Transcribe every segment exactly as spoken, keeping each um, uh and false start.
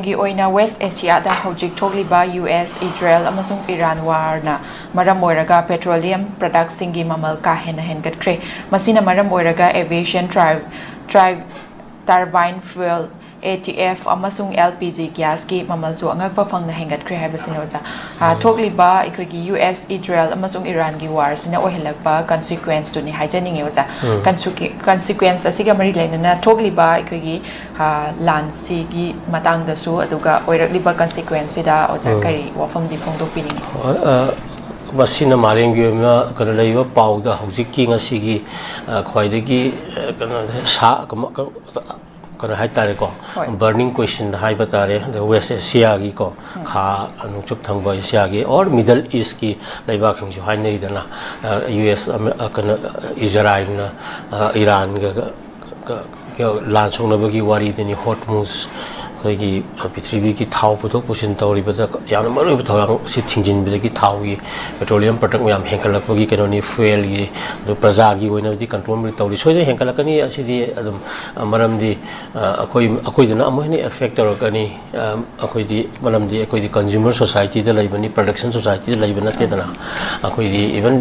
ꯒꯤ ꯑꯣꯏꯅ ꯋꯦꯁ ꯑꯦꯁꯤꯌꯥꯗ ꯍꯧꯖꯤꯛ ꯊꯣꯛꯂꯤꯕ ꯌꯨ ꯑꯦꯁ, ꯏꯖꯔꯦꯜ ꯑꯃꯁꯨꯡ ꯏꯔꯥꯟ ꯋꯥꯔꯅ ꯃꯔꯝ ꯑꯣꯏꯔꯒ ꯄꯦꯇ꯭ꯔꯣꯂꯤꯌꯝ ꯄ꯭ꯔꯗꯛꯁꯤꯡꯒꯤ ꯃꯃꯜ ꯀꯥ ꯍꯦꯟꯅ ꯍꯦꯟꯒꯠꯈ꯭ꯔꯦ꯫ ꯃꯁꯤꯅ ꯃꯔꯝ ꯑꯣꯏꯔꯒ aviation tri-, tri-, turbine fuel, A T F ꯑꯃꯁꯨꯡ ꯑꯦꯜ ꯄꯤ ꯖꯤ ꯒ꯭ꯌꯥꯁꯀꯤ ꯃꯃꯜꯁꯨ ꯑꯉꯛꯄ ꯐꯪꯅ ꯍꯦꯟꯒꯠꯈ꯭ꯔꯦ ꯍꯥꯏꯕꯁꯤꯅꯤ, ꯑꯣꯖꯥ꯫ ꯑ, ꯊꯣꯛꯂꯤꯕ ꯑꯩꯈꯣꯏꯒꯤ ꯌꯨ ꯑꯦꯁ, ꯏꯖꯔꯦꯜ ꯑꯃꯁꯨꯡ ꯏꯔꯥꯟꯒꯤ ꯋꯥꯔꯁꯤꯅ ꯑꯣꯏꯍꯜꯂꯛꯄ ꯀꯟꯁꯤꯀ꯭ꯋꯦꯟꯁꯇꯨꯅꯤ ꯍꯥꯏꯖꯅꯤꯡꯉꯤ, ꯑꯣꯖꯥ꯫ ꯎꯝ꯫ ꯀꯟꯁꯤꯀ꯭ꯋꯦꯟꯁ ꯑꯁꯤꯒ ꯃꯔꯤ ꯂꯩꯅꯅ ꯊꯣꯛꯂꯤꯕ ꯑꯩꯈꯣꯏꯒꯤ, ꯑ, ꯂꯥꯟꯁꯤꯒꯤ ꯃꯇꯥꯡꯗꯁꯨ, ꯑꯗꯨꯒ ꯑꯣꯏꯔꯛꯂꯤꯕ ꯀꯟꯁꯤꯀ꯭ꯋꯦꯟꯁꯁꯤꯗ ꯑꯣꯖꯥ ꯎꯝ꯫ ꯀꯔꯤ ꯋꯥꯐꯝꯗꯤ ꯐꯣꯡꯗꯣꯛꯄꯤꯅꯤꯡꯉꯤ? ꯑ, ꯃꯁꯤꯅ ꯃꯥꯂꯦꯝꯒꯤ ꯑꯣꯏꯅ ꯀꯩꯅꯣ ꯂꯩꯔꯤꯕ ꯄꯥꯎꯗ ꯍꯧꯖꯤꯛꯀꯤ ꯉꯁꯤꯒꯤ, ꯑ, ꯈ꯭ꯋꯥꯏꯗꯒꯤ, ꯑ, ꯀꯩꯅꯣ ꯁꯥ-, ꯀꯃ-, ꯀ-, ꯀꯩꯅꯣ ꯍꯥꯏ ꯇꯥꯔꯦꯀꯣ, ꯍꯣꯏ꯫ Burning question ꯍꯥꯏꯕ ꯇꯥꯔꯦ, ꯑꯗ ꯋꯦꯁ ꯑꯦꯁꯤꯌꯥꯒꯤꯀꯣ, ꯎꯝ꯫ ꯈꯥ ꯅꯣꯡꯆꯨꯞ ꯊꯪꯕ ꯑꯦꯁꯤꯌꯥꯒꯤ or Middle Eastꯀꯤ ꯂꯩꯕꯥꯛꯁꯤꯡꯁꯨ ꯍꯥꯏꯅꯔꯤꯗꯅ, ꯑ, ꯌꯨ ꯑꯦꯁ ꯑꯃ-, ꯑ, ꯀꯩꯅꯣ, ꯏꯖꯔꯥꯏꯜꯅ, ꯑ, ꯏꯔꯥꯟꯒ ꯀ-, ꯀ-, ꯂꯥꯟ ꯁꯣꯛꯅꯕꯒꯤ ꯋꯥꯔꯤꯗꯨꯅꯤ꯫ ꯍꯣꯔꯃꯨꯖ ꯑꯩꯈꯣꯏꯒꯤ ꯄ꯭ꯔꯤꯊꯤꯕꯤꯒꯤ ꯊꯥꯎ ꯄꯨꯊꯣꯛ ꯄꯨꯁꯤꯟ ꯇꯧꯔꯤꯕꯗ ꯌꯥꯝꯅ ꯃꯔꯨꯑꯣꯏꯕ ꯊꯧꯔꯥꯡ ꯑꯁꯤ ꯊꯤꯡꯖꯤꯟꯕꯗꯒꯤ ꯊꯥꯎꯒꯤ, petroleum product ꯃꯌꯥꯝ ꯍꯦꯟꯒꯠꯂꯛꯄꯒꯤ ꯀꯩꯅꯣꯅꯤ, fuelꯒꯤ, ꯑꯗꯨ ꯄ꯭ꯔꯖꯥꯒꯤ ꯑꯣꯏꯅꯕꯨꯗꯤ controlꯕꯨꯗꯤ ꯇꯧꯔꯤ꯫ ꯁꯣꯏꯗꯅ ꯍꯦꯟꯒꯠꯂꯛꯀꯅꯤ꯫ ꯑꯁꯤꯗꯤ ꯑꯗꯨꯝ, ꯑ, ꯃꯔꯝꯗꯤ, ꯑ, ꯑꯩꯈꯣꯏ, ꯑꯩꯈꯣꯏꯗꯅ ꯑꯃꯨꯛ ꯍꯦꯟꯅ effect ꯇꯧꯔꯛꯀꯅꯤ꯫ ꯑ, ꯑꯩꯈꯣꯏꯗꯤ, ꯃꯔꯝꯗꯤ ꯑꯩꯈꯣꯏꯗꯤ consumer societyꯗ ꯂꯩꯕꯅꯤ, production societyꯗ ꯂꯩꯕ ꯅꯠꯇꯦꯗꯅ꯫ ꯑꯩꯈꯣꯏꯗꯤ even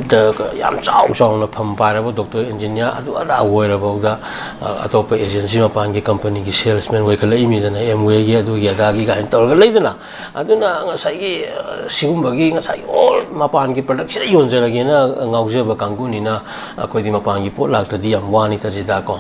ꯌꯥꯝ ꯆꯥꯎ ꯆꯥꯎꯅ ꯐꯝ ꯄꯥꯏꯔꯕ doctor, engineer, ꯑꯗꯨ ꯑꯗꯥ ꯑꯣꯏꯔꯐꯥꯎꯗ, ꯑ, ꯑꯇꯣꯞꯄ agency, ꯃꯄꯥꯟꯒꯤ companyꯒꯤ salesman ꯑꯣꯏꯈꯠꯂꯛꯏꯃꯤꯗꯅ, Amwayꯒꯤ, ꯑꯗꯨꯒꯤ ꯑꯗꯥꯒꯤ ꯀꯥꯏꯅ ꯇꯧꯔꯒ ꯂꯩꯗꯅ꯫ ꯑꯗꯨꯅ ꯉꯁꯥꯏꯒꯤ, ꯑ, ꯁꯤꯒꯨꯝꯕꯒꯤ ꯉꯁꯥꯏꯒꯤ all ꯃꯄꯥꯟꯒꯤ productꯁꯤꯗ ꯌꯣꯟꯖꯔꯒꯦꯅ ꯉꯥꯎꯖꯕ ꯀꯥꯡꯕꯨꯅꯤꯅ, ꯑꯩꯈꯣꯏꯗꯤ ꯃꯄꯥꯟꯒꯤ ꯄꯣꯠ ꯂꯥꯛꯇ꯭ꯔꯗꯤ ꯌꯥꯝ ꯋꯥꯅꯤ ꯇꯥꯖꯤꯗꯀꯣ꯫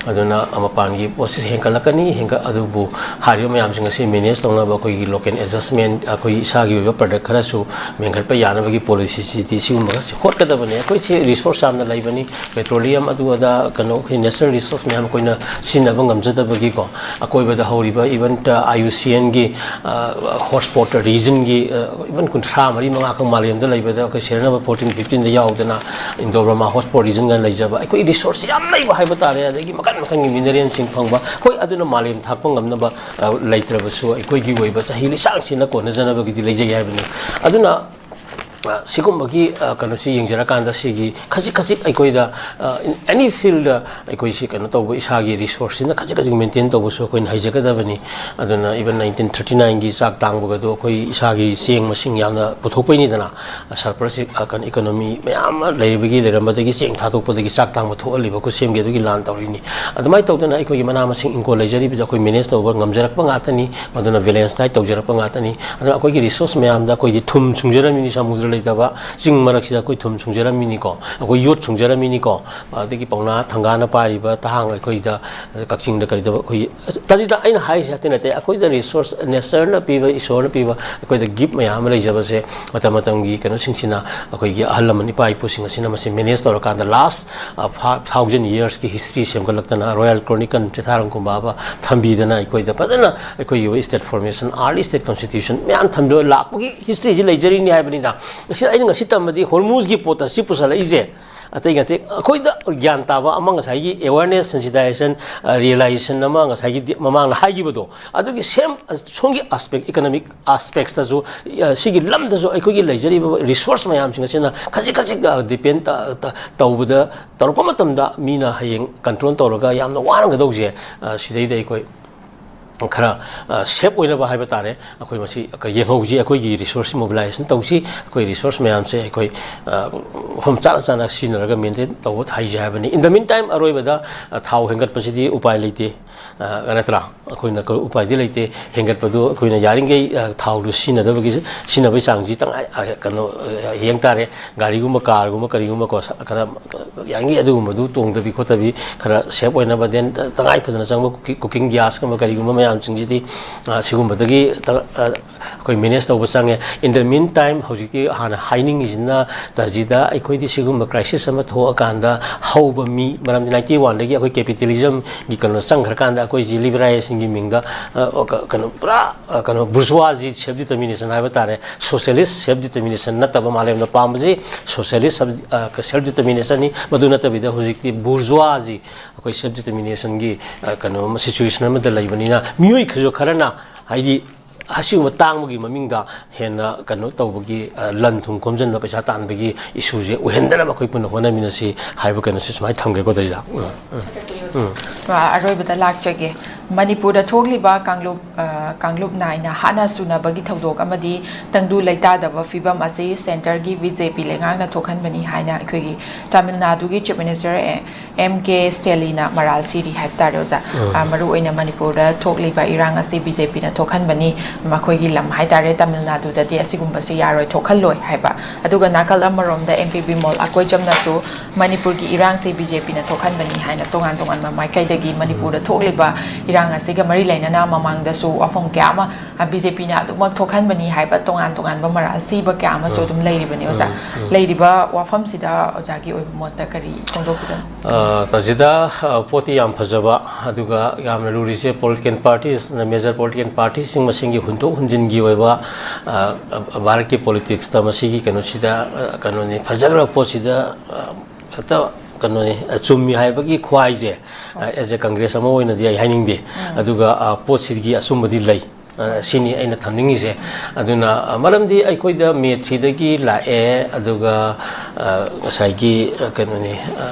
ꯑꯗꯨꯅ ꯃꯄꯥꯟꯒꯤ ꯄꯣꯠꯁꯤ ꯍꯦꯟꯒꯠꯂꯛꯀꯅꯤ, ꯍꯦꯟꯒꯠ-, ꯑꯗꯨꯕꯨ ꯍꯥꯏꯔꯤꯕ ꯃꯌꯥꯝꯁꯤꯡ ꯑꯁꯤ manage ꯇꯧꯅꯕ ꯑꯩꯈꯣꯏꯒꯤ local adjustment, ꯑꯩꯈꯣꯏꯒꯤ ꯏꯁꯥꯒꯤ ꯑꯣꯏꯕ product ꯈꯔꯁꯨ ꯃꯦꯟꯈꯠꯄ ꯌꯥꯅꯕꯒꯤ policyꯁꯤꯗꯤ ꯁꯤꯒꯨꯝꯕ ꯈꯔꯁꯤ ꯍꯣꯠꯀꯗꯕꯅꯤ꯫ ꯑꯩꯈꯣꯏꯁꯤ resource ꯌꯥꯝꯅ ꯂꯩꯕꯅꯤ, petroleum ꯑꯗꯨ ꯑꯗꯥ, ꯀꯩꯅꯣ, ꯑꯩꯈꯣꯏ natural resource ꯃꯌꯥꯝ ꯑꯩꯈꯣꯏꯅ ꯁꯤꯖꯤꯟꯅꯕ ꯉꯝꯖꯗꯕꯒꯤꯀꯣ, ꯑꯀꯣꯏꯕꯗ ꯍꯧꯔꯤꯕ even IUCNꯒꯤ, ꯑ, hotspot regionꯒꯤ, ꯑ, even ꯀꯨꯟꯊ꯭ꯔꯥ ꯃꯔꯤ ꯃꯉꯥꯈꯛ ꯃꯥꯂꯦꯝꯗ ꯂꯩꯕꯗ ꯑꯩꯈꯣꯏ ꯁꯦꯟꯅꯕ fourteen fifteenꯗ ꯌꯥꯎꯗꯅ Indo-Burma hotspot regionꯒ ꯂꯩꯖꯕ ꯑꯩꯈꯣꯏ resource ꯌꯥꯝ ꯂꯩꯕ ꯍꯥꯏꯕ ꯇꯥꯔꯦ, ꯑꯗꯒꯤ ꯃꯈꯜ ꯃꯈꯜꯒꯤ mineralꯁꯤꯡ ꯐꯪꯕ, ꯍꯣꯏ, ꯑꯗꯨꯅ ꯃꯥꯂꯦꯝ ꯊꯥꯛꯄ ꯉꯝꯅꯕ, ꯑ, ꯂꯩꯇ꯭ꯔꯕꯁꯨ ꯑꯩꯈꯣꯏꯒꯤ ꯑꯣꯏꯕ ꯆꯍꯤ ꯂꯤꯁꯥꯡꯁꯤꯟꯅ ꯀꯣꯟꯅꯖꯅꯕꯒꯤꯗꯤ ꯂꯩꯖꯩ ꯍꯥꯏꯕꯅꯤ꯫ ꯑꯗꯨꯅ ꯑ, ꯁꯤꯒꯨꯝꯕꯒꯤ, ꯑ, ꯀꯩꯅꯣꯁꯤ ꯌꯦꯡꯖꯔꯀꯥꯟꯗ, ꯁꯤꯒꯤ ꯈꯖꯤꯛ ꯈꯖꯤꯛ ꯑꯩꯈꯣꯏꯗ, ꯑ, in any field ꯑꯩꯈꯣꯏꯁꯤ ꯀꯩꯅꯣ ꯇꯧꯕ, ꯏꯁꯥꯒꯤ resourceꯁꯤꯅ ꯈꯖꯤꯛ ꯈꯖꯤꯛ maintain ꯇꯧꯕꯁꯨ ꯑꯩꯈꯣꯏꯅ ꯍꯩꯖꯒꯗꯕꯅꯤ꯫ ꯑꯗꯨꯅ even nineteen thirty nineꯒꯤ ꯆꯥꯛ ꯇꯥꯡꯕꯒꯗꯣ ꯑꯩꯈꯣꯏ ꯏꯁꯥꯒꯤ ꯆꯦꯡ ꯃꯁꯤꯡ ꯌꯥꯝꯅ ꯄꯨꯊꯣꯛꯄꯩꯅꯤꯗꯅ꯫ ꯑ, surplus, ꯑ, ꯀꯩꯅꯣ, economy ꯃꯌꯥꯝ ꯑꯃ ꯂꯩꯕꯒꯤ, ꯂꯩꯔꯝꯕꯗꯒꯤ ꯆꯦꯡ ꯊꯥꯗꯣꯛꯄꯗꯒꯤ ꯆꯥꯛ ꯇꯥꯡꯕ ꯊꯣꯛꯍꯜꯂꯤꯕ ꯈꯨꯠꯁꯦꯝꯒꯤ ꯑꯗꯨꯒꯤ ꯂꯥꯟ ꯇꯧꯔꯤꯅꯤ꯫ ꯑꯗꯨꯃꯥꯏꯅ ꯇꯧꯗꯅ ꯑꯩꯈꯣꯏꯒꯤ ꯃꯅꯥ ꯃꯁꯤꯡ ꯏꯪꯈꯣꯜ ꯂꯩꯖꯔꯤꯕꯁꯦ ꯑꯩꯈꯣꯏ manage ꯇꯧꯕ ꯉꯝꯖꯔꯛꯄ ꯉꯥꯛꯇꯅꯤ꯫ ꯃꯗꯨꯅ balance diet ꯇꯧꯖꯔꯛꯄ ꯉꯥꯛꯇꯅꯤ꯫ ꯑꯗꯨꯅ ꯑꯩꯈꯣꯏꯒꯤ resource ꯃꯌꯥꯝꯗ ꯑꯩꯈꯣꯏꯗꯤ ꯊꯨꯝ ꯁꯨꯡꯖꯔꯝꯃꯤꯅꯤ ꯁꯃꯨꯗ꯭ꯔ ꯂꯩꯇꯕ ꯆꯤꯡ ꯃꯔꯛꯁꯤꯗ ꯑꯩꯈꯣꯏ ꯊꯨꯝ ꯁꯨꯡꯖꯔꯝꯃꯤꯅꯤꯀꯣ, ꯑꯩꯈꯣꯏ ꯌꯣꯠ ꯁꯨꯡꯖꯔꯝꯃꯤꯅꯤꯀꯣ, ꯑꯗꯒꯤ ꯄꯥꯎꯅꯥ ꯊꯪꯒꯥꯅ ꯄꯥꯏꯔꯤꯕ ꯇꯍꯥꯡ ꯑꯩꯈꯣꯏꯗ, ꯀꯛꯆꯤꯡꯗ ꯀꯔꯤꯗ ꯑꯩꯈꯣꯏ, ꯇꯥꯖꯤꯗ ꯑꯩꯅ ꯍꯥꯏꯔꯤꯁꯦ ꯑꯇꯩ ꯅꯠꯇꯦ, ꯑꯩꯈꯣꯏꯗ resource, natureꯅ ꯄꯤꯕ, ꯏꯁꯣꯔꯅ ꯄꯤꯕ ꯑꯩꯈꯣꯏꯗ gift ꯃꯌꯥꯝ ꯑꯃ ꯂꯩꯖꯕꯁꯦ ꯃꯇꯝ ꯃꯇꯝꯒꯤ ꯀꯩꯅꯣꯁꯤꯡꯁꯤꯅ, ꯑꯩꯈꯣꯏꯒꯤ ꯑꯍꯜ ꯂꯃꯟ ꯏꯄꯥ ꯏꯄꯨꯁꯤꯡ ꯑꯁꯤꯅ ꯃꯁꯤ manage ꯇꯧꯔꯀꯥꯟꯗ last, ꯑ, five thousand yearsꯀꯤ history ꯁꯦꯝꯒꯠꯂꯛꯇꯅ Royal Chronicleꯅ ꯆꯤꯊꯥꯔꯝ Kumbaba ꯊꯝꯕꯤꯗꯅ ꯑꯩꯈꯣꯏꯗ ꯐꯖꯅ ꯑꯩꯈꯣꯏꯒꯤ state formation, early state constitution ꯃꯌꯥꯝ ꯊꯝꯕ ꯂꯥꯛꯄꯒꯤ historyꯁꯤ ꯂꯩꯖꯔꯤꯅꯤ ꯍꯥꯏꯕꯅꯤꯗ꯫ ꯁꯤ ꯑꯩꯅ ꯉꯁꯤ ꯇꯝꯕꯗꯤ ꯍꯣꯔꯃꯨꯖꯒꯤ ꯄꯣꯠꯇ ꯁꯤ ꯄꯨꯁꯜꯂꯛꯏꯁꯦ ꯑꯇꯩ ꯅꯠꯇꯦ, ꯑꯩꯈꯣꯏꯗ ꯒ꯭ꯌꯥꯟ ꯇꯥꯕ ꯑꯃ, ꯉꯁꯥꯏꯒꯤ awareness, sensitization, ꯑ, realization ꯑꯃ, ꯉꯁꯥꯏꯒꯤ ꯗꯤ-, ꯃꯃꯥꯡꯗ ꯍꯥꯏꯈꯤꯕꯗꯣ, ꯑꯗꯨꯒꯤ same, ꯑ, ꯁꯣꯝꯒꯤ aspect, economic aspectꯇꯁꯨ, ꯑ, ꯁꯤꯒꯤ ꯂꯝꯗꯁꯨ ꯑꯩꯈꯣꯏꯒꯤ ꯂꯩꯖꯔꯤꯕ resource ꯃꯌꯥꯝꯁꯤꯡ ꯑꯁꯤꯅ ꯈꯖꯤꯛ ꯈꯖꯤꯛ, ꯑ, depend ꯇ-, ꯇ-, ꯇꯧꯕꯗ, ꯇꯧꯔꯛꯄ ꯃꯇꯝꯗ ꯃꯤꯅ ꯍꯌꯦꯡ control ꯇꯧꯔꯒ ꯌꯥꯝꯅ ꯋꯥꯔꯝꯒꯗꯧꯁꯦ, ꯑ, ꯁꯤꯗꯩꯗ ꯑꯩꯈꯣꯏ ꯈꯔ, ꯑ, safe ꯑꯣꯏꯅꯕ ꯍꯥꯏꯕ ꯇꯥꯔꯦ꯫ ꯑꯩꯈꯣꯏ ꯃꯁꯤ ꯌꯦꯡꯍꯧꯁꯤ, ꯑꯩꯈꯣꯏꯒꯤ resource mobilization ꯇꯧꯁꯤ, ꯑꯩꯈꯣꯏ resource ꯃꯌꯥꯝꯁꯦ ꯑꯩꯈꯣꯏ, ꯑ, ꯃꯐꯝ ꯆꯥꯅ ꯆꯥꯅ ꯁꯤꯖꯤꯟꯅꯔꯒ maintain ꯇꯧꯕ ꯍꯩꯁꯦ ꯍꯥꯏꯕꯅꯤ꯫ In the meantime, ꯑꯔꯣꯏꯕꯗ, ꯑ, ꯊꯥꯎ ꯍꯦꯟꯒꯠꯄꯁꯤꯗꯤ ꯎꯄꯥꯏ ꯂꯩꯇꯦ, ꯑ, ꯅꯠꯇ꯭ꯔꯥ? ꯑꯩꯈꯣꯏꯅ ꯀ-, ꯎꯄꯥꯏꯗꯤ ꯂꯩꯇꯦ꯫ ꯍꯦꯟꯒꯠꯄꯗꯨ ꯑꯩꯈꯣꯏꯅ ꯌꯥꯔꯤꯈꯩ, ꯑ, ꯊꯥꯎꯗꯨ ꯁꯤꯖꯤꯟꯅꯗꯕꯒꯤ, ꯁꯤꯖꯤꯟꯅꯕꯒꯤ ꯆꯥꯡꯁꯤ ꯇꯉꯥꯏ, ꯑ, ꯀꯩꯅꯣ, ꯑ, ꯌꯦꯡ ꯇꯥꯔꯦ꯫ ꯒꯥꯔꯤꯒꯨꯝꯕ, car ꯒꯨꯝꯕ, ꯀꯔꯤꯒꯨꯝꯕꯀꯣ, ꯁ-, ꯈꯔ ꯌꯥꯔꯤꯉꯩ ꯑꯗꯨꯒꯨꯝꯕꯗꯨ ꯇꯣꯡꯗꯕꯤ ꯈꯣꯠꯇꯕꯤ ꯈꯔ safe ꯑꯣꯏꯅꯕ, then ꯇꯉꯥꯏ ꯐꯗꯅ ꯆꯪꯕ cooking, cooking gas ꯀꯨꯝꯕ ꯀꯔꯤꯒꯨꯝꯕ ꯃꯌꯥꯝꯁꯤꯡꯁꯤꯗꯤ, ꯑ, ꯁꯤꯒꯨꯝꯕꯗꯒꯤ ꯇ-, ꯑ, ꯑꯩꯈꯣꯏ manage ꯇꯧꯕ ꯆꯪꯉꯦ꯫ In the meantime, ꯍꯧꯖꯤꯛꯇꯤ ꯍꯥꯟꯅ ꯍꯥꯏꯅꯤꯡꯉꯤꯁꯤꯅ, ꯇꯥꯖꯤꯗ, ꯑꯩꯈꯣꯏꯗꯤ ꯁꯤꯒꯨꯝꯕ crisis ꯑꯃ ꯊꯣꯛꯑꯀꯥꯟꯗ ꯍꯧꯕ ꯃꯤ, ꯃꯔꯝꯗꯤ ninety one ꯗꯒꯤ ꯑꯩꯈꯣꯏ capitalism ꯒꯤ ꯀꯩꯅꯣ ꯆꯪꯈ꯭ꯔꯀꯥꯟꯗ ꯑꯩꯈꯣꯏꯁꯤ liberalization ꯒꯤ ꯃꯤꯡꯗ, ꯑ, ꯀ-, ꯀꯩꯅꯣ, ꯄꯨꯔꯥ, ꯑ, ꯀꯩꯅꯣ, bourgeoisie self determination ꯍꯥꯏꯕ ꯇꯥꯔꯦ, socialist self determination ꯅꯠꯇꯕ, ꯃꯥꯂꯦꯝꯅ ꯄꯥꯝꯕꯁꯤ socialist self, ꯑ, self determination ꯅꯤ꯫ ꯃꯗꯨ ꯅꯠꯇꯕꯤꯗ ꯍꯧꯖꯤꯛꯇꯤ bourgeoisie, ꯑꯩꯈꯣꯏ self determination ꯒꯤ, ꯑ, ꯀꯩꯅꯣ ꯑꯃ, situation ꯑꯃꯗ ꯂꯩꯕꯅꯤꯅ, ꯃꯤꯑꯣꯏ ꯈꯔꯁꯨ ꯈꯔꯅ, ꯍꯥꯏꯗꯤ, ꯑꯁꯤꯒꯨꯝꯕ ꯇꯥꯡꯕꯒꯤ ꯃꯃꯤꯡꯗ ꯍꯦꯟꯅ ꯀꯩꯅꯣ ꯇꯧꯕꯒꯤ, ꯑ, ꯂꯟ ꯊꯨꯝ ꯈꯣꯝꯖꯤꯟꯕ, ꯄꯩꯁꯥ ꯇꯥꯟꯕꯒꯤ ꯏꯁꯨꯁꯦ ꯑꯣꯏꯍꯟꯗꯅꯕ ꯑꯩꯈꯣꯏ ꯄꯨꯟꯅ ꯍꯣꯠꯅꯃꯤꯟꯅꯁꯤ ꯍꯥꯏꯕ ꯀꯩꯅꯣꯁꯤ ꯁꯨꯃꯥꯏꯅ ꯊꯝꯒꯦꯀꯣ, ꯇꯔꯤꯖꯥ꯫ ꯎꯝ, ꯎꯝ, ꯎꯝ꯫ ꯑ, ꯑꯔꯣꯏꯕꯗ ꯂꯥꯛꯆꯒꯦ꯫ ꯃꯅꯤꯄꯨꯔꯗ ꯊꯣꯛꯂꯤꯕ ꯀꯥꯡꯂꯨꯞ, ꯑ, ꯀꯥꯡꯂꯨꯞ ꯅꯥꯏꯅ ꯍꯥꯠꯅ ꯁꯨꯅꯕꯒꯤ ꯊꯧꯗꯣꯛ ꯑꯃꯗꯤ ꯇꯪꯗꯨ ꯂꯩꯇꯥꯗꯕ ꯐꯤꯕꯝ ꯑꯁꯤ ꯁꯦꯟꯇꯔꯒꯤ ꯕꯤ ꯖꯦ ꯄꯤ ꯂꯩꯉꯥꯛꯅ ꯊꯣꯛꯍꯟꯕꯅꯤ ꯍꯥꯏꯅ ꯑꯩꯈꯣꯏꯒꯤ ꯇꯥꯃꯤꯜ ꯅꯥꯗꯨꯒꯤ ꯆꯤꯐ ꯃꯤꯅꯤꯁꯇꯔ ꯑꯦ-, ꯑꯦꯝ ꯀꯦ ꯁ꯭ꯇꯦꯂꯤꯅ ꯃꯔꯥꯜ ꯁꯤꯔꯤ ꯍꯥꯏꯕ ꯇꯥꯔꯦ, ꯑꯣꯖꯥ꯫ ꯑ, ꯃꯔꯨꯑꯣꯏꯅ ꯃꯅꯤꯄꯨꯔꯗ ꯊꯣꯛꯂꯤꯕ ꯏꯔꯥꯡ ꯑꯁꯤ ꯕꯤ ꯖꯦ ꯄꯤꯅ ꯊꯣꯛꯍꯟꯕꯅꯤ, ꯃꯈꯣꯏꯒꯤ ꯂꯝ ꯍꯥꯏ ꯇꯥꯔꯦ ꯇꯥꯃꯤꯜ ꯅꯥꯗꯨꯗꯗꯤ ꯑꯁꯤꯒꯨꯝꯕꯁꯤ ꯌꯥꯔꯣꯏ, ꯊꯣꯛꯍꯜꯂꯣꯏ ꯍꯥꯏꯕ꯫ ꯑꯗꯨꯒ ꯅꯥꯀꯜ ꯑꯃꯔꯣꯝꯗ ꯑꯦꯝ ꯄꯤ ꯕꯤꯃꯣꯜ ꯑꯀꯣꯏꯆꯝꯅꯁꯨ ꯃꯅꯤꯄꯨꯔꯒꯤ ꯏꯔꯥꯡꯁꯤ ꯕꯤ ꯖꯦ ꯄꯤꯅ ꯊꯣꯛꯍꯟꯕꯅꯤ ꯍꯥꯏꯅ ꯇꯣꯉꯥꯟ ꯇꯣꯉꯥꯟꯕ ꯃꯥꯏꯀꯩꯗꯒꯤ ꯃꯅꯤꯄꯨꯔꯗ ꯊꯣꯛꯂꯤꯕ ꯏꯔꯥꯡ ꯑꯁꯤꯒ ꯃꯔꯤ ꯂꯩꯅꯅ ꯃꯃꯥꯡꯗꯁꯨ ꯋꯥꯐꯝ ꯀꯌꯥ ꯑꯃ ꯕꯤ ꯖꯦ ꯄꯤꯅ ꯑꯗꯨꯃꯛ ꯊꯣꯛꯍꯟꯕꯅꯤ ꯍꯥꯏꯕ ꯇꯣꯉꯥꯟ ꯇꯣꯉꯥꯟꯕ ꯃꯔꯥꯜ ꯁꯤꯕ ꯀꯌꯥ ꯑꯃꯁꯨ ꯑꯗꯨꯝ ꯂꯩꯔꯤꯕꯅꯤ, ꯑꯣꯖꯥ꯫ ꯂꯩꯔꯤꯕ ꯋꯥꯐꯝꯁꯤꯗ ꯑꯣꯖꯥꯒꯤ ꯑꯣꯏꯕ ꯃꯣꯠꯇ ꯀꯔꯤ ꯐꯣꯡꯗꯣꯛꯄꯤꯕꯅꯣ? ꯑ, ꯇꯥꯖꯤꯗꯥ, ꯑ, ꯄꯣꯠꯇꯤ ꯌꯥꯝ ꯐꯖꯕ, ꯑꯗꯨꯒ ꯌꯥꯝꯅ ꯂꯨꯔꯤꯁꯦ political parties, major political parties ꯁꯤꯡ ꯃꯁꯤꯡꯒꯤ ꯍꯨꯟꯗꯣꯛ ꯍꯨꯟꯖꯤꯟꯒꯤ ꯑꯣꯏꯕ, ꯑ, ꯑ, ꯚꯥꯔꯠꯀꯤ politics ꯇ ꯃꯁꯤꯒꯤ ꯀꯩꯅꯣꯁꯤꯗ, ꯑ, ꯀꯩꯅꯣꯅꯤ, ꯐꯖꯈ꯭ꯔꯕ ꯄꯣꯠꯁꯤꯗ, ꯑ, ꯍꯦꯛꯇ ꯀꯩꯅꯣꯅꯤ, ꯑ, ꯆꯨꯝꯃꯤ ꯍꯥꯏꯕꯒꯤ ꯈ꯭ꯋꯥꯏꯁꯦ, ꯑ, as a Congress ꯑꯃ ꯑꯣꯏꯅꯗꯤ ꯑꯩ ꯍꯥꯏꯅꯤꯡꯗꯦ꯫ ꯑꯗꯨꯒ, ꯑ, ꯄꯣꯠꯁꯤꯒꯤ ꯑꯆꯨꯝꯕꯗꯤ ꯂꯩ꯫ ꯑ, ꯁꯤꯅꯤ ꯑꯩꯅ ꯊꯝꯅꯤꯡꯉꯤꯁꯦ꯫ ꯑꯗꯨꯅ, ꯑ, ꯃꯔꯝꯗꯤ ꯑꯩꯈꯣꯏꯗ May three ꯗꯒꯤ ꯂꯥꯛꯑꯦ, ꯑꯗꯨꯒ, ꯑ, ꯉꯁꯥꯏꯒꯤ, ꯑ, ꯀꯩꯅꯣꯅꯤ, ꯑ,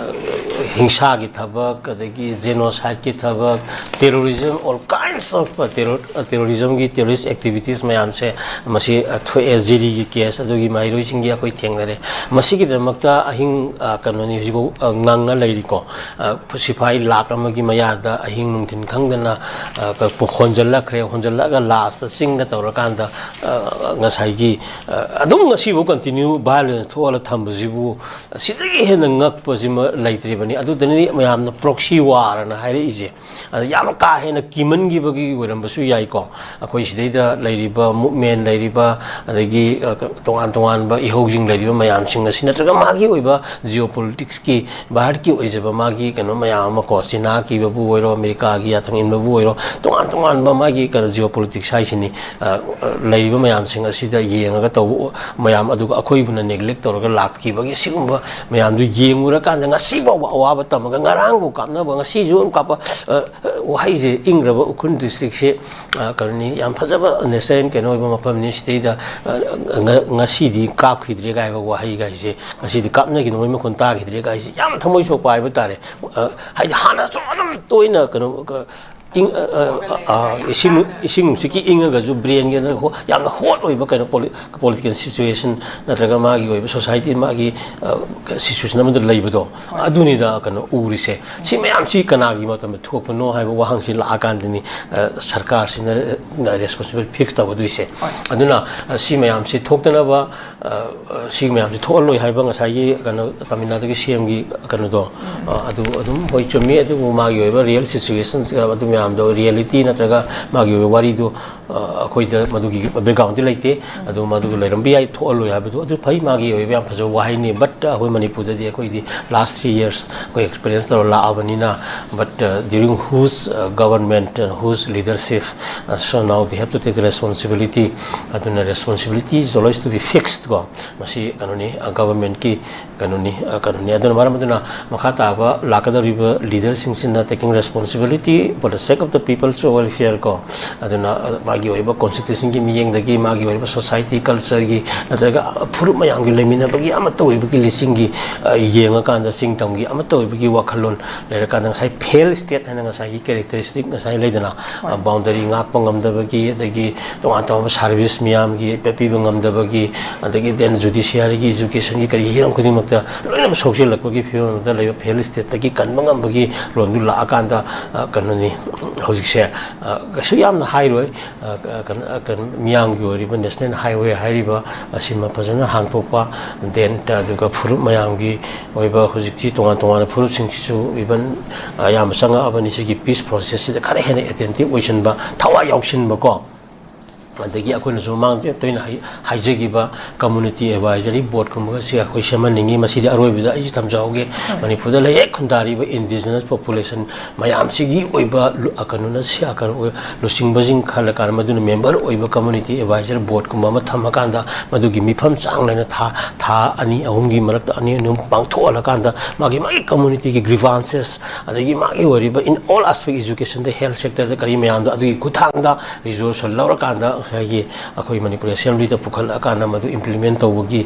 ꯍꯤꯡꯁꯥꯒꯤ ꯊꯕꯛ, ꯑꯗꯒꯤ genocide ꯀꯤ ꯊꯕꯛ, terrorism, all kinds of, ꯑ, terror-, ꯑ, terrorism ꯒꯤ, terrorist activities ꯃꯌꯥꯝꯁꯦ ꯃꯁꯤ, ꯑ, ꯊꯣꯛꯑꯦ, ꯖꯤꯔꯤꯒꯤ case, ꯑꯗꯨꯒꯤ ꯃꯍꯩꯔꯣꯏꯁꯤꯡꯒꯤ ꯑꯩꯈꯣꯏ ꯊꯦꯡꯅꯔꯦ꯫ ꯃꯁꯤꯒꯤꯗꯃꯛꯇ ꯑꯍꯤꯡ, ꯑ, ꯀꯩꯅꯣꯅꯤ, ꯍꯧꯖꯤꯛꯐꯥꯎ, ꯑ, ꯉꯪꯉ ꯂꯩꯔꯤꯀꯣ꯫ ꯑ, ꯁꯤꯐꯥꯏ ꯂꯥꯛ ꯑꯃꯒꯤ ꯃꯌꯥꯗ ꯑꯍꯤꯡ ꯅꯨꯡꯊꯤꯟ ꯈꯪꯗꯅ, ꯑ, ꯀ-, ꯄꯨ-, ꯍꯣꯟꯖꯜꯂꯛꯈ꯭ꯔꯦ꯫ ꯍꯣꯟꯖꯜꯂꯛꯑꯒ last ꯆꯤꯡꯗ ꯇꯧꯔꯀꯥꯟꯗ, ꯑ, ꯉꯁꯥꯏꯒꯤ, ꯑ, ꯑꯗꯨꯝ ꯉꯁꯤꯐꯥꯎ continue violence ꯊꯣꯛꯍꯜꯂ ꯊꯝꯕꯁꯤꯕꯨ ꯁꯤꯗꯒꯤ ꯍꯦꯟꯅ ꯉꯛꯄꯁꯤꯃ ꯂꯩꯇ꯭ꯔꯤꯕꯅꯤ꯫ ꯑꯗꯨꯗꯅꯤ ꯃꯌꯥꯝꯅ proxy war ꯑꯅ ꯍꯥꯏꯔꯛꯏꯁꯦ꯫ ꯑꯗ ꯌꯥꯝ ꯀꯥ ꯍꯦꯟꯅ ꯀꯤꯃꯟꯈꯤꯕꯒꯤ ꯑꯣꯏꯔꯝꯕꯁꯨ ꯌꯥꯏꯀꯣ꯫ ꯑꯩꯈꯣꯏ ꯁꯤꯗꯩꯗ ꯂꯩꯔꯤꯕ movement ꯂꯩꯔꯤꯕ, ꯑꯗꯒꯤ, ꯑ, ꯇꯣꯉꯥꯟ ꯇꯣꯉꯥꯟꯕ ꯏꯍꯧꯁꯤꯡ ꯂꯩꯔꯤꯕ ꯃꯌꯥꯝꯁꯤꯡ ꯑꯁꯤ, ꯅꯠꯇ꯭ꯔꯒ ꯃꯥꯒꯤ ꯑꯣꯏꯕ geopolitics ꯀꯤ ꯚꯥꯔꯠꯀꯤ ꯑꯣꯏꯖꯕ ꯃꯥꯒꯤ ꯀꯩꯅꯣ ꯃꯌꯥꯝ ꯑꯃ ꯀꯣ, ꯆꯤꯅꯥ ꯀꯤꯕꯕꯨ ꯑꯣꯏꯔꯣ, ꯑꯃꯦꯔꯤꯀꯥꯒꯤ ꯌꯥꯊꯪ ꯏꯟꯕꯕꯨ ꯑꯣꯏꯔꯣ, ꯇꯣꯉꯥꯟ ꯇꯣꯉꯥꯟꯕ ꯃꯥꯒꯤ ꯀꯩꯅꯣ geopolitics ꯏꯁꯥꯁꯤꯅꯤ꯫ ꯑ, ꯑ, ꯂꯩꯔꯤꯕ ꯃꯌꯥꯝꯁꯤꯡ ꯑꯁꯤꯗ ꯌꯦꯡꯉꯒ ꯇꯧꯕ ꯃꯌꯥꯝ, ꯑꯗꯨꯒ ꯑꯩꯈꯣꯏꯕꯨꯅ neglect ꯇꯧꯔꯒ ꯂꯥꯛꯈꯤꯕꯒꯤ ꯁꯤꯒꯨꯝꯕ ꯃꯌꯥꯝꯗꯨ ꯌꯦꯡꯉꯨꯔꯀꯥꯟꯗ, ꯉꯁꯤ ꯐꯥꯎꯕ ꯑꯋꯥꯕ ꯇꯝꯃꯒ, ꯉꯔꯥꯡꯕꯨ ꯀꯥꯞꯅꯕ ꯉꯁꯤꯁꯨ ꯑꯗꯨꯝ ꯀꯥꯞꯄ, ꯑ, ꯑ, ꯋꯥꯍꯩꯁꯦ, ꯏꯪꯈ꯭ꯔꯕ ꯎꯈ꯭ꯔꯨꯜ district ꯁꯦ, ꯑ, ꯀꯩꯅꯣꯅꯤ, ꯌꯥꯝ ꯐꯖꯕ natural ꯀꯩꯅꯣ ꯑꯣꯏꯕ ꯃꯐꯝꯅꯤ꯫ ꯁꯤꯗꯩꯗ, ꯑ, ꯉ-, ꯉꯁꯤꯗꯤ ꯀꯥꯞꯈꯤꯗ꯭ꯔꯦ ꯀꯥꯏꯕ ꯋꯥꯍꯩꯒꯥꯏꯁꯦ, ꯉꯁꯤꯗꯤ ꯀꯥꯞꯅꯈꯤꯗꯕ ꯃꯈꯣꯟ ꯇꯥꯈꯤꯗ꯭ꯔꯦ ꯀꯥꯏꯁꯦ ꯌꯥꯝ ꯊꯃꯣꯏ ꯁꯣꯛꯄ ꯍꯥꯏꯕ ꯇꯥꯔꯦ꯫ ꯑ, ꯍꯥꯏꯗꯤ ꯍꯥꯟꯅꯁꯨ ꯑꯗꯨꯝ ꯇꯣꯏꯅ ꯀꯩꯅꯣ, ꯀ-, ꯏꯪ-, ꯑ, ꯑ, ꯑ, ꯏꯁꯤꯡ, ꯏꯁꯤꯡ ꯅꯨꯡꯁꯤꯠꯀꯤ ꯏꯪꯉꯒꯁꯨ brain ꯒꯤ ꯅꯠꯇ꯭ꯔꯒ ꯍꯣ-, ꯌꯥꯝꯅ hot ꯑꯣꯏꯕ ꯀꯩꯅꯣ ꯄꯣꯂꯤ-, political situation ꯅꯠꯇ꯭ꯔꯒ ꯃꯥꯒꯤ ꯑꯣꯏꯕ society, ꯃꯥꯒꯤ, ꯑ, situation ꯑꯃꯗ ꯂꯩꯕꯗꯣ, ꯑꯗꯨꯅꯤꯗ ꯀꯩꯅꯣ ꯎꯔꯤꯁꯦ꯫ ꯁꯤ ꯃꯌꯥꯝꯁꯤ ꯀꯅꯥꯒꯤ ꯃꯇꯝꯗ ꯊꯣꯛꯄꯅꯣ ꯍꯥꯏꯕ ꯋꯥꯍꯪꯁꯤ ꯂꯥꯛꯑꯀꯥꯟꯗꯅꯤ, ꯑ, ꯁꯔꯀꯥꯔꯁꯤꯅ responsible fix ꯇꯧꯒꯗꯣꯏꯁꯦ꯫ ꯑꯗꯨꯅ, ꯑ, ꯁꯤ ꯃꯌꯥꯝꯁꯤ ꯊꯣꯛꯇꯅꯕ, ꯑ, ꯑ, ꯁꯤ ꯃꯌꯥꯝꯁꯤ ꯊꯣꯛꯍꯜꯂꯣꯏ ꯍꯥꯏꯕ ꯉꯁꯥꯏꯒꯤ ꯀꯩꯅꯣ ꯇꯥꯃꯤꯜ ꯅꯥꯗꯨꯒꯤ C M ꯒꯤ ꯀꯩꯅꯣꯗꯣ, ꯑ, ꯑꯗꯨ ꯑꯗꯨꯝ ꯍꯣꯏ ꯆꯨꯝꯃꯤ, ꯑꯗꯨꯕꯨ ꯃꯥꯒꯤ ꯑꯣꯏꯕ real situation ꯑꯗꯨ ꯃꯌꯥꯝꯗꯣ, reality ꯅꯠꯇ꯭ꯔꯒ ꯃꯥꯒꯤ ꯑꯣꯏꯕ ꯋꯥꯔꯤꯗꯨ, ꯑ, ꯑꯩꯈꯣꯏꯗ ꯃꯗꯨꯒꯤ background ꯗꯤ ꯂꯩꯇꯦ꯫ ꯑꯗꯨ ꯃꯗꯨꯒ ꯂꯩꯔꯝꯕ ꯌꯥꯏ, ꯊꯣꯛꯍꯜꯂꯣꯏ ꯍꯥꯏꯕꯗꯨ ꯑꯗꯨ ꯐꯩ, ꯃꯥꯒꯤ ꯑꯣꯏꯕ ꯌꯥꯝ ꯐꯖꯕ ꯋꯥꯍꯩꯅꯤ꯫ But ꯑꯩꯈꯣꯏ ꯃꯅꯤꯄꯨꯔꯗꯗꯤ ꯑꯩꯈꯣꯏꯗꯤ last three years ꯑꯩꯈꯣꯏ experience ꯇꯧꯔ ꯂꯥꯛꯑꯕꯅꯤꯅ, but, uh, during whose, uh, government, uh, whose leadership, uh, so now they have to take the responsibility. ꯑꯗꯨꯅ responsibility is always to be fixed ꯀꯣ꯫ ꯃꯁꯤ ꯀꯩꯅꯣꯅꯤ, ꯑ, government ꯀꯤ ꯀꯩꯅꯣꯅꯤ, ꯑ, ꯀꯩꯅꯣꯅꯤ꯫ ꯑꯗꯨꯅ ꯃꯔꯝ ꯑꯗꯨꯅ ꯃꯈꯥ ꯇꯥꯕ ꯂꯥꯛꯀꯗꯧꯔꯤꯕ leader ꯁꯤꯡꯁꯤꯅ taking responsibility for the sake of the people's welfare ꯀꯣ꯫ ꯑꯗꯨꯅ, ꯑ, ꯃꯥꯒꯤ ꯑꯣꯏꯕ constitution ꯒꯤ ꯃꯤꯠꯌꯦꯡꯗꯒꯤ, ꯃꯥꯒꯤ ꯑꯣꯏꯕ society culture ꯒꯤ ꯅꯠꯇ꯭ꯔꯒ, ꯑ, ꯐꯨꯔꯨꯞ ꯃꯌꯥꯝꯒꯤ ꯂꯩꯃꯤꯟꯅꯕꯒꯤ ꯑꯃꯠꯇ ꯑꯣꯏꯕꯒꯤ ꯂꯤꯁꯤꯡꯒꯤ, ꯑ, ꯌꯦꯡꯉꯀꯥꯟꯗ ꯆꯤꯡ ꯇꯝꯒꯤ ꯑꯃꯠꯇ ꯑꯣꯏꯕꯒꯤ ꯋꯥꯈꯜꯂꯣꯟ ꯂꯩꯔꯀꯥꯟꯗ ꯉꯁꯥꯏ failed state ꯍꯥꯏꯅ ꯉꯁꯥꯏꯒꯤ characteristic ꯉꯁꯥꯏ ꯂꯩꯗꯅ, ꯑ, boundary ꯉꯥꯛꯄ ꯉꯝꯗꯕꯒꯤ, ꯑꯗꯒꯤ ꯇꯣꯉꯥꯟ ꯇꯣꯉꯥꯟꯕ service ꯃꯤꯌꯥꯝꯒꯤ ꯄꯤꯕ ꯉꯝꯗꯕꯒꯤ, ꯑꯗꯒꯤ then judiciary ꯒꯤ, education ꯒꯤ, ꯀꯔꯤ ꯍꯤꯔꯝ ꯈꯨꯗꯤꯡꯃꯛꯇ ꯂꯣꯏꯅꯃꯛ ꯁꯣꯛꯆꯤꯜꯂꯛꯄꯒꯤ ꯐꯤꯕꯝ ꯑꯃꯗ ꯂꯩꯕ failed state ꯇꯒꯤ ꯀꯟꯕ ꯉꯝꯕꯒꯤ ꯂꯣꯟꯗꯨ ꯂꯥꯛꯑꯀꯥꯟꯗ, ꯑ, ꯀꯩꯅꯣꯅꯤ, ꯍꯧꯖꯤꯛꯁꯦ, ꯑ, ꯀꯩꯁꯨ ꯌꯥꯝꯅ ꯍꯥꯏꯔꯣꯏ, ꯑ, ꯀ-, ꯀꯩꯅꯣ, ꯑ, ꯀꯩꯅꯣ, ꯃꯤꯌꯥꯝꯒꯤ ꯑꯣꯏꯔꯤꯕ national highway ꯍꯥꯏꯔꯤꯕ ꯑꯁꯤꯃ ꯐꯖꯅ ꯍꯥꯡꯗꯣꯛꯄ, then ꯑꯗꯨꯒ ꯐꯨꯔꯨꯞ ꯃꯌꯥꯝꯒꯤ ꯑꯣꯏꯕ ꯍꯧꯖꯤꯛꯇꯤ ꯇꯣꯉꯥꯟ ꯇꯣꯉꯥꯟꯕ ꯐꯨꯔꯨꯞꯁꯤꯡꯁꯤꯁꯨ even, ꯑ, ꯑꯌꯥꯝꯕ ꯆꯪꯉꯛꯑꯕꯅꯤ꯫ ꯁꯤꯒꯤ peace process ꯁꯤꯗ ꯈꯔ ꯍꯦꯟꯅ attentive ꯑꯣꯏꯁꯤꯟꯕ, ꯊꯋꯥꯏ ꯌꯥꯎꯁꯤꯟꯕꯀꯣ꯫ ꯑꯗꯒꯤ ꯑꯩꯈꯣꯏꯅꯁꯨ ꯃꯃꯥꯡ ꯇꯣꯏꯅ ꯍꯥꯏꯖꯈꯤꯕ community advisory boardꯀꯨꯝꯕꯒꯁꯦ ꯑꯩꯈꯣꯏ ꯁꯦꯝꯍꯟꯅꯤꯡꯉꯤ꯫ ꯃꯁꯤꯗꯤ ꯑꯔꯣꯏꯕꯗ ꯑꯩꯁꯨ ꯊꯝꯖꯍꯧꯒꯦ, ꯃꯅꯤꯄꯨꯔꯗ ꯂꯩꯍꯦꯛ ꯈꯨꯟꯗꯥꯔꯤꯕ indigenous population ꯃꯌꯥꯝꯁꯤꯒꯤ ꯑꯣꯏꯕ ꯀꯩꯅꯣꯅ ꯀꯩꯅꯣ ꯂꯨꯆꯤꯡꯕꯁꯤꯡ ꯈꯜꯂꯀꯥꯟꯗ ꯃꯗꯨꯅ member ꯑꯣꯏꯕ community advisory boardꯀꯨꯝꯕ ꯑꯃ ꯊꯝꯃꯀꯥꯟꯗ ꯃꯗꯨꯒꯤ ꯃꯤꯐꯝ ꯆꯥꯡ ꯅꯥꯏꯅ ꯊꯥ ꯊꯥ ꯑꯅꯤ ꯑꯍꯨꯝꯒꯤ ꯃꯔꯛꯇ ꯑꯅꯤ ꯑꯍꯨꯝ ꯄꯥꯡꯊꯣꯛꯍꯜꯂꯀꯥꯟꯗ ꯃꯥꯒꯤ ꯃꯥꯒꯤ communityꯒꯤ grievances ꯑꯗꯒꯤ ꯃꯥꯒꯤ ꯑꯣꯏꯔꯤꯕ in all aspect educationꯗ health sectorꯗ ꯀꯔꯤ ꯃꯌꯥꯝꯗꯣ ꯑꯗꯨꯒꯤ ꯈꯨꯠꯊꯥꯡꯗ resolution ꯂꯧꯔꯀꯥꯟꯗ ꯉꯁꯥꯏꯒꯤ ꯑꯩꯈꯣꯏ ꯃꯅꯤꯄꯨꯔ assemblyꯗ ꯄꯨꯈꯠꯂꯛꯑꯀꯥꯟꯗ ꯃꯗꯨ implement ꯇꯧꯕꯒꯤ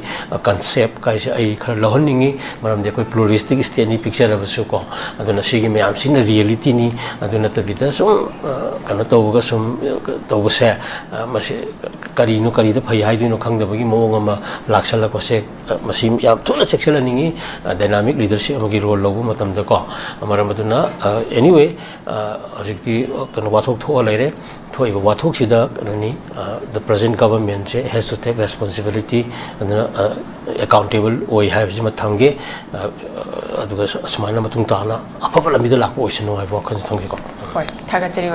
concept ꯀꯥꯏꯁꯦ ꯑꯩ ꯈꯔ ꯂꯧꯍꯟꯅꯤꯡꯉꯤ꯫ ꯃꯔꯝꯗꯤ ꯑꯩꯈꯣꯏ pluralistic stateꯅꯤ ꯄꯤꯛꯆꯔꯕꯁꯨ ꯀꯣ꯫ ꯑꯗꯨꯅ ꯁꯤꯒꯤ ꯃꯌꯥꯝꯁꯤꯅ realityꯅꯤ꯫ ꯑꯗꯨ ꯅꯠꯇꯕꯤꯗ ꯁꯨꯝ ꯀꯩꯅꯣ ꯇꯧꯕꯒ ꯁꯨꯝ ꯇꯧꯕꯁꯦ ꯃꯁꯤ ꯀꯔꯤꯅꯣ, ꯀꯔꯤꯗ ꯐꯩ ꯍꯥꯏꯗꯣꯏꯅꯣ ꯈꯪꯗꯕꯒꯤ ꯃꯑꯣꯡ ꯑꯃ ꯂꯥꯛꯁꯜꯂꯛꯄꯁꯦ ꯃꯁꯤ ꯌꯥꯝ ꯊꯨꯅ ꯆꯦꯛꯁꯤꯜꯍꯟꯅꯤꯡꯉꯤ꯫ Dynamic leadership ꯑꯃꯒꯤ role ꯂꯧꯕ ꯃꯇꯝꯗꯀꯣ꯫ ꯃꯔꯝ ꯑꯗꯨꯅ anyway ꯍꯧꯖꯤꯛꯇꯤ ꯀꯩꯅꯣ ꯋꯥꯊꯣꯛ ꯊꯣꯛꯑ ꯂꯩꯔꯦ꯫ ꯊꯣꯛꯏꯕ ꯋꯥꯊꯣꯛꯁꯤꯗ ꯀꯩꯅꯣꯅꯤ, the present governmentꯁꯦ has to take responsibility, ꯑꯗꯨꯅ accountable ꯑꯣꯏ ꯍꯥꯏꯕꯁꯤꯃ ꯊꯝꯒꯦ꯫ ꯑꯗꯨꯒ ꯑꯁꯨꯃꯥꯏꯅ ꯃꯇꯨꯡ ꯇꯥꯅ ꯑꯐꯕ ꯂꯝꯕꯤꯗ ꯂꯥꯛꯄ ꯑꯣꯏꯁꯅꯨ ꯍꯥꯏꯕ ꯋꯥꯈꯜꯁꯦ ꯊꯝꯒꯦꯀꯣ꯫ ꯍꯣꯏ, ꯊꯥꯒꯠꯆꯔꯤ ꯑꯣꯖꯥ꯫